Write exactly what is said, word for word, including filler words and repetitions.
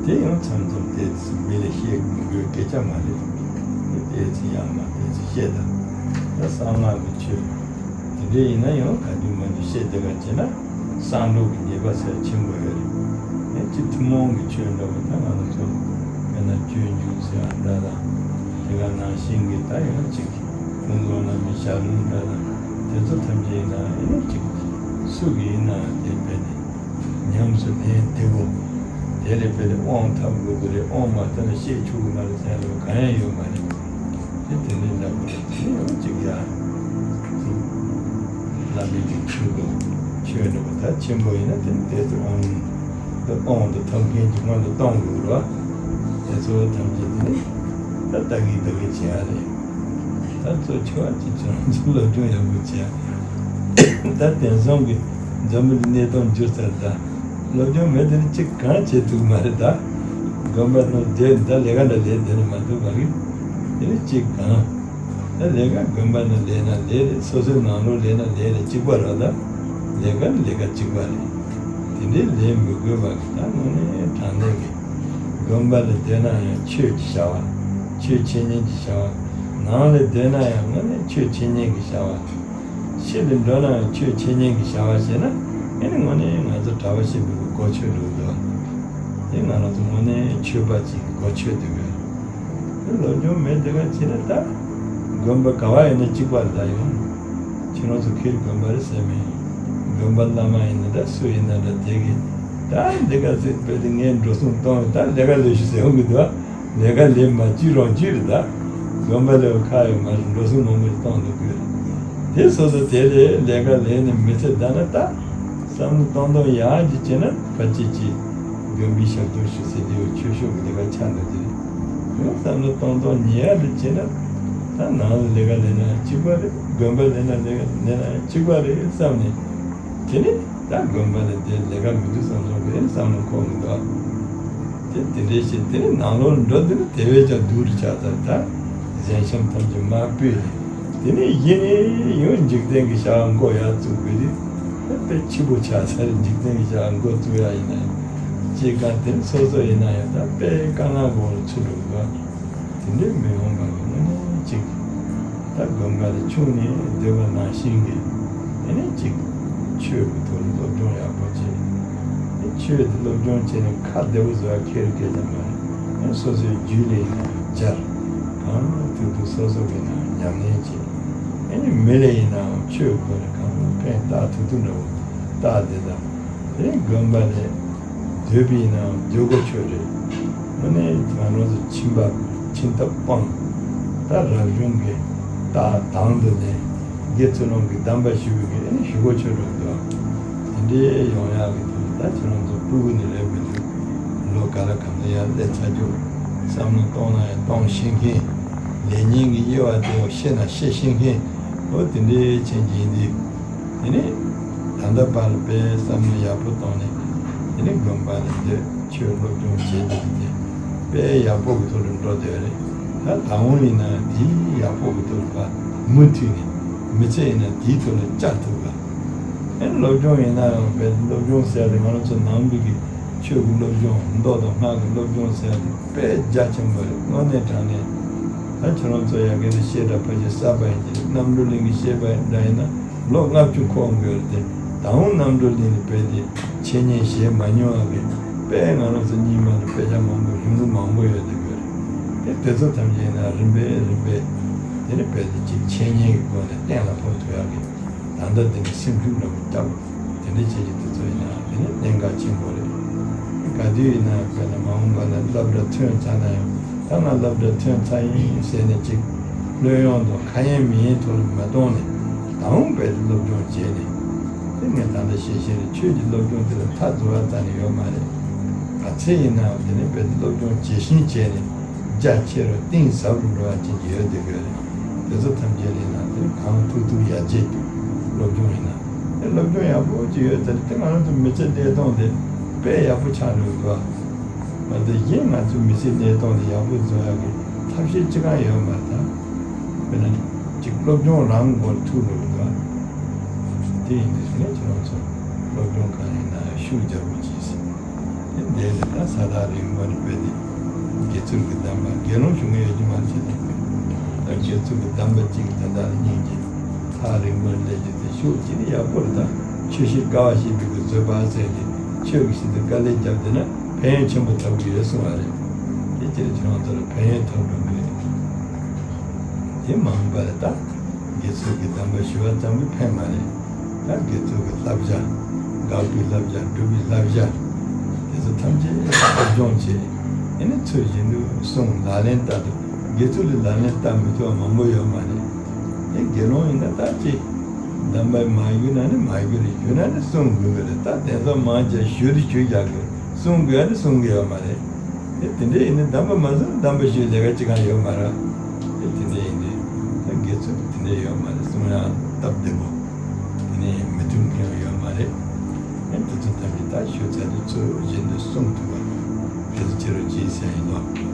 དེ་ཡང་མཚམས་མཚམས་ཏོག་ཙམ་མི་ལ་བཤད་དགོས་དགོས་སྐད་ཆ་མ་རེད། དེ་ཏོག་ཙམ་ཡང་མ་ཏོག་ཙམ་བཤད་དང་། ད་གསང་སྔགས་ཀྱི་ཆོས་དེ་འདྲ་ཡིན་ན་ཡང་ག་དུས་མ་དུས་བཤད་དེ་ག་བྱས་ན་གསང་སྒྲོག་གི་ཉེས་པ་ཚད་ཆེན་པོ་ཡོད་རེད། ཨེ་སྤྱི་ཐུན་མོང་གི་ཆོས་འདྲ་བོ་ད་ང་རང་ཚོ་དཔེར་ན་སྤྱོད་འཇུག་ཟེར་བ་འདྲ་དང་། དེ་ག་ནང་བཞིན་གྱི་ད་ཡང་ཅིག་ཀུན་རྫོབ་རྣམ་སྨིན་ཞལ་ལུང་འདྲ་དང་དེ་ཚོ་ཐམས་ཅད་ཡིན་ན་ཨེ་ནི་ཅིག་སུ་གི་ཡིན་ན་དེ་དཔེ་ནི། ཉམས་སུ་ལེན་བདེ་བོ། དེ་ལས་དཔེ་དེ་དབང་ཐོབ་དགོས་ཀྱི་རེད། དབང་མ་ཐོབ་ན་བཤད་ཆོག་གི་མ་རེད་ཟེར་ཡ་གང་ཡང་ཡོད་མ་རེད། དེ་དེ་འདྲའི་འདྲ་པོ་རེད། དེ་ཡང་གཅིག་ཡ། བླ་མེད་ཀྱི་ཆོས་སྒོ་ཆོས་འདྲ་པོ་ད་ཆེན་པོ་ཡིན་ན་དེ་ནི་དེ་ཚོ་དབང་དུ་དབང་དུ་ཐོབ་མཁན་གྱི་སྔོན་དུ་གཏོང་དགོས་རེད་བ། དེ་ཚོ་ཐམས་ཅད་དེ་ནི་ད་ལྟ་གི་ལྟ་གི་བྱེད་ཡ་རེད། ད་གཙོ་ཆེ་བ་ཅིག་ཁྱེད་རང་ཚོ་སློབ་སྦྱོང་ཡག་པོ་བྱས། ད་དེང་སང་གི་འཛམ་བུ་གླིང་གནས་སྟངས་འགྱུར་ཚར། ད་སློབ་སྦྱོང་མེད་དེ་ནི་ཅིག་གང་བྱེད་ཐུབ་མ་རེད། ད་དགོན་པ་ནང་བསྡད་ད་ལས་ཀ་འདྲ་ལས་བསྡད་ན་མ་ཐུབ་པ་རེད། དེ་ནི་ཅིག་གང་ད་ལས་ཀ་དགོན་པ་ནང་ལས་ན་ལས་རེད། སོ་སོའི་ནང་ལོགས་ལས་ན་ལས་རེད། གཅིག་པ་རེད། ད་ལས་ཀ་ནི་ལས་ཀ་གཅིག་པ་རེད། དེ་འདྲའི་ལས་མི་དགོས་པ་གི་ད་དངོས་གནས་དྲང་གནས་ཀྱི། དགོན་པ་ལ་བསྡད་ན་ཡང་ཆོས་ཀྱི་བྱ་བ། ཆོས་འཆད་ཉན་གྱི་བྱ་བ། ནང་ལ་བསྡད་ན་ཡང་དངོས་གནས་ཆོས་འཆད་ཉན་གྱི་བྱ་བ། ཕྱི་ལ་འགྲོ་ན་ཡང་ཆོས་འཆད་ཉན་གྱི་བྱ་བ་བྱས་ན་ཨེ་ནི་དངོས་གནས་ང་ཚོ་གྲྭ་པ་ཞིག་གི་གོ་ཆོད་འགྲོ་གི་འདུག་དེ་ང་རང་ཚོ་དངོས་གནས་ཆོས་པ་ཅིག་གི་གོ་ཆོད་འདུག་གི། དེ་སློབ་སྦྱོང་མེད་དེ་ག་བྱས་ན་ད་དགོན་པ་ག་བ་ཡིན་ན་གཅིག་པ་རེད། ད་ཡང་ཁྱེད་རང་ཚོ་ཁེར་དགོན་པ་རེད་ཟེར་མེད། དགོན་པ་བླ་མ་ཡིན་ན་འདྲ་སུ་ཡིན་ན་འདྲ་དེ་གི་ད་འདི་ག་ཚོད་དཔེ་དེ་ངས་འགྲོ་སོང་གཏོང་ད་ལས་ཀ་ལས་ཞུ་ཟེར་འོང་གི་འདུག་ལས་ཀ་ལས་མ་བྱེད་རང་བྱེད་རེད། ད་དགོན་པ་ལས་ཁ་ཡོད་མ་རེད། འགྲོ་སོང་མང་པོ་ཞིག་གཏོང་འདུག་གི། དེ་སོ་སོ་དེ་ལས་ལས་ཀ་ལས་ནས་མི་ཚེ་ད་ན་ད་བསམ་བློ་གཏོང་གཏོང་ཡག་ཅིག་བྱས་ན་ཕལ་ཆེར་ཅིག་དགོན་པའི་ཞབས་ཏོག་ཞུ་ཟེར་དེ་ཆོས་ཕྱོགས་ཀྱི་ལས་ཀ་ཆགས་འདུག་དེ་རེད། ཡང་བསམ་བློ་གཏོང་གཏོང་ཉེ་ཡག་དེ་བྱས་ན་ད་ནང་ལ་ལས་ཀ་ལས་ན་གཅིག་པ་རེད། དགོན་པ་ལས་ན་ལས་ཀ་ལས་ན་གཅིག་པ་རེད་བསམ་ནས་དེ་ནས། ད་དགོན་པ་ལ་དེ་ལས་ཀ་མི་འདུག་བསམ་སོང་བས་བསམ་བློ་འཁོར་མི་འདུག་དེ་དེ་འདྲའི་ཞིག་དེ་ནི་ནང་ལོགས་འགྲོ་དུས་དེ་བས་ཀྱང་སྡུག་རུ་ཆགས་ཚར། ད་གཞན་ཤམ་ཐམས་ཅད་མ་སྤུས་ནས་དེ་ནས་གཞི་ནས་ཡང་འཇིག་རྟེན་གྱི་བྱ་བ་འགོ་ཡར་བཙུགས་དགོས་དུས་དཔེ་ཕྱི་པོ་ཆགས་ཚར། འཇིག་རྟེན་གྱི་བྱ་བ་འགོ་བཙུགས་ཡ་ཡིན་ན་ཡང་སྐྱེ་རྒ་དེ་ནི་སོ་སོ་ཡིན་ན་ཡང་ད་དཔེ་དཀའ་ངལ་སྒང་ལ་ཚུད་འགྲོ་གི་འདུག་དེ་འདྲའི་མི་ཡོང་བ་གི་དངོས་གནས་གཅིག་ད་དགོན་པ་ལ་ཆུང་ནས་བསྡད་པ་ནང་བཞིན་གྱི་ཨེ་ནས་གཅིག་ཆོས་ཀྱི་ཐོག་ལ་སློབ་སྦྱོང་ཡག་པོ་བྱེད། ཨེ་ཆོས་དེ་སློབ་སྦྱོང་བྱས་ནས་ཁ་བདེ་པོ་བཟོ་བ་ཁེར་སྐད་ཆ་མ་རེད། ཨེ་སོ་སོའི་རྒྱུད་ལ་ཡིན་ན་སྦྱར། གང་ཐུབ་ཐུབ་སོ་སོ་གི་ནང་ཉམས་ལེན་བྱེད། ཨེ་ནས་མི་ལ་ཡིན་ནའང་ཆོས་ཁོ་ནས་གང་ལ་ཕན་བཏགས་ཐུབ་ཐུབ་འདྲ་བོ་བཏགས་བསྡད་དང་། དེ་དགོན་པ་ནས་སྡོད་པ་ཡིན་ནའང་སྡོད་གོ་ཆོད་རེད། དངོས་གནས་ང་རང་ཚོ་ཁྱིམ་པ་ཁྱིམ་ཐབ་སྤངས། ད་རབ་བྱུང་གི་རྟགས་དང་དུ་ལེན། དགེ་ཚུལ་སློང་གི་གདམས་པ་ཞུ་བའི་གི་ཨེ་ནི་ཞུ་གོ་ཆོད་འགྲོ་འདུག་དེ་འདྲའི་ཡོང་ཡག་གི་དོན་ད་ཁྱེད་རང་ཚོ་སྤུ་གུ་ནས་རེད་མི་འདུག་ལོ་ག་ལ་གང་ལ་ཡར་སླེབས་ཚར་རྒྱུ། བསམ་བློ་གཏོང་ན་ཡང་གཏོང་ཤེས་མཁན། ལས་ཉན་གི་དབྱེ་བ་དེ་ཤེས་ན་ཤེས་ཤེས་མཁན། འོ་དེ་འདྲའི་ཆེན་གྱི་ཡིན་དུས། དེ་ནས་ད་ལྟ་བར་ལ་དཔེ་བསམ་བློ་ཡག་པོ་བཏང་ནས་དེ་ནས་དགོན་པ་ལ་སྡོད། ཆོས་སློབ་སྦྱོང་བྱེད་བསྡད་དེ་དཔེ་ཡག་པོ་གི་ཐོག་ལ་འགྲོ་བསྡད་རེད། ད་ད་འོང་ཡིན་ན་དེའི་ཡག་པོ་གི་ཐོག་ལ་ཕར་མུ་མཐུད་ནས་མི་ཚེ་ཡིན་ན་དེའི་ཐོག་ལ་བཅར་ཐུབ་པ། ཨེ་སློབ་སྦྱོང་ཡིན་ན་ཡང་དཔེ་སློབ་སྦྱོང་ཟེར་ཡ་དེ་ང་རང་ཚོ་ནང་པའི་གི་ཆོས་ཀྱི་སློབ་སྦྱོང་མདོ་དང་སྔགས་ཀྱི་སློབ་སྦྱོང་ཟེར་ཡ་དེ་དཔེ་རྒྱ་ཆེན་པོ་རེད། དངོས་གནས་དྲང་གནས། ད་ཁྱེད་རང་ཚོ་ཡ་གི་དེ་བཤད་གྲྭ་ཕལ་ཆེར་གསར་པ་ཡིན་གྱི་རེད། རྣམ་གྲོལ་གླིང་གི་བཤད་པ་འདྲ་ཡིན་ན་ལོ་ལྔ་བཅུ་འཁོར་འགྲོ་རེད་དེ། ད་འོང་རྣམ་གྲོལ་གླིང་ནས་དཔེ་དེ་འཆད་ཉན་བྱེད་མ་མྱོང་བ་གི་དཔེ་ང་རང་ཚོ་རྙིང་མ་ལ་དཔེ་ཆ་མང་པོ་གཞུང་ལུགས་མང་པོ་ཡོད་དེ་གི་རེད། དེ་དེ་ཚོ་ཐམས་ཅད་ཡིན་ན་རིམ་པས་རིམ་པས་དེ་ནི་དཔེ་དེ་ཅིག་འཆད་ཉན་གྱི་སྒོ་ནས་གཏན་ལ་ཕབ་ཐུབ་ཡག་གི་ད་ལྟ་འདི་ནི་སེམས་ཤུགས་འདྲ་པོ་བརྒྱབ། དེ་འདྲ་བྱེད་ཀྱི་དུས་ཚོད་ཡིན་ན་དེ་ནི་གནད་འགག་ཆེན་པོ་རེད། ག་དུས་ཡིན་ན་དཔེར་ན་མ་འོངས་པ་ལ་སློབ་གྲྭ་ཐོན་ཚར་ན་ཡང་ད་ང་སློབ་གྲྭ་ཐོན་ཚར་ཡིན་ཟེར་ནས་ཅིག་བློས་ཡོང་དང་ཁ་ཡེངས་མི་ཡེངས་ཐོག་ལ་མ་གཏོང་ནས་ད་འོང་དཔེ་དེ་སློབ་སྦྱོང་བྱས་ནས་དེ་ངས་ད་ལྟ་བཤད་བཤད་རེད། ཆོས་ཀྱི་སློབ་སྦྱོང་དེ་ལ་མཐའ་རྫོགས་ཡ་རྩ་ནས་ཡོད་མ་རེད། ག་ཚད་ཡིན་ནའང་དེ་ནི་དཔེ་དེ་སློབ་སྦྱོང་ཇི་བཞིན་བྱས་ནས། རྒྱ་ཆེ་རུ་གཏིང་ཟབ་རུ་འགྲོ་ཡ་ཅན་གྱི་ཡོད་དེ་དགོས་རེད། དེ་ཚོ་ཐམས་ཅད་ལས་ན་དེ་གང་ཐུབ་ཐུབ་ཡར་རྒྱས་ཀྱི་སློབ་སྦྱོང་ཡིན་ན། དེ་སློབ་སྦྱོང་ཡག་པོ་ཅིག་ཡོད་ཚེ་དེ་ང་རང་ཚོ་མི་ཚེ་གནས་སྟངས་དེ་དཔེ་ཡག་པོ་ཆགས་འགྲོ་གི་འདུག་མ་གཏོགས་གཞན་ང་ཚོའི་མི་ཚེ་གནས་སྟངས་དེ་ཡག་པོ་བཟོ་ཡག་གི་ཐབས་ཤེས་ཅི་གང་ཡོད་མ་རེད་ད། དཔེར་ན་ཅིག་སློབ་སྦྱོང་རང་མགོ་ཐུག་འགྲོ་གི་འདུག་དེ་ཡིན་དུས་ནས་ཁྱེད་རང་ཚོ་སློབ་སྦྱོང་གང་ཡིན་ན་ཤུགས་རྒྱག་དགོས་ཀྱི་ཟེར། དེ་འདྲའི་ལས་ད་ ས་ཐག་རིང་པོ་ནས་བོས་ཏེ་དགེ་ཚུལ་གྱི་གདམས་པ་དགེ་སློང་བྱུང་ཡོད་ཀྱི་མ་རེད་ཟེར་ནས། ད་དགེ་ཚུལ་གྱི་གདམས་པ་གཅིག་དེ་འདྲ་ལ་སྙིང་རྗེ་ཐག་རིང་པོ་ནས་སླེབས་རྒྱུ་དེ་ཤུགས་ཀྱིས་ནི་ཡག་པོ་རེད། ད་ཆོས་བཤད་དཀའ་བ་བཤད་པའི་གི་བཟོད་པ་ཟེར་ཏེ་ཆོས་ཀྱི་ཆེད་དུ་དཀའ་ལས་བརྒྱབ་བསྡད་ན་ཕན་ཡོན་ཆེན་པོ་ཐོབ་ཀྱི་ཡོད་གསུངས་པ་རེད། དེ་ཕྱིར་ཁྱེད་རང་ཚོ་ལ་ཕན་ཡོན་ཐོབ་འགྲོ་གི་རེད། དེ་མ་འོངས་པ་ལ་ད་དགེ་ཚུལ་གྱི་གདམས་པ་ཞུ་བ་ཙམ་གྱིས་ཕན་མ་རེད། ད་དགེ་ཚུལ་གྱི་བསླབ་བྱ། དགག་པའི་བསླབ་བྱ། སྒྲུབ་པའི་བསླབ་བྱ། དེ་ཚོ་ཐམས་ཅད་སློབ་སྦྱོང་བྱས། ཨེ་ནི་ཚུལ་བཞིན་དུ་བསྲུང་། ལག་ལེན་བསྟར་དུས་དགེ་ཚུལ་ལ་ལག་ལེན་བསྟར་མི་ཐུབ་པ་མང་པོ་ཡོད་མ་རེད། དེ་དགེ་སློང་ཡིན་ན་ད་ཅི། གདམས་པ་མ་ཞུས་ན་ནི་མ་ཞུས་རེད། ཞུས་ན་ནི་བསྲུང་དགོས་ཀྱི་རེད། ད་དེ་ཚོ་མང་ཆེ་ཞུ་དེ་ཞུ་རྒྱག་གི་བསྲུང་དགོས་ཡ་ནི་བསྲུང་གི་ཡོད་མ་རེད། དེ་དེ་འདྲ་ཡིན་ན་གདམས་པ་མ་བསྲུངས་གདམས་པ་ཞུས་ལས་ཀ་ཅི་གང་ཡོད་མ་རེད། དེ་དེ་འདྲ་ཡིན་དུས་ད་དགེ་ཚུལ་དེ་འདྲ་ཡོད་མ་རེད། བསྲུང་ཡ་སྟབས་བདེ་པོ། དེ་ནས་མི་མཐུན་མཁན་ཡོད་མ་རེད། ཨ་དེ་ཚོ་ཐམས་ཅད་ད་ཞུ་ཚར་དུས་ཚུལ་བཞིན་དུ་བསྲུང་ཐུབ་པ། དེ་ཚོ་ཅི་རུ་ཅིའི་ཟེར་ཡིན་ནོ།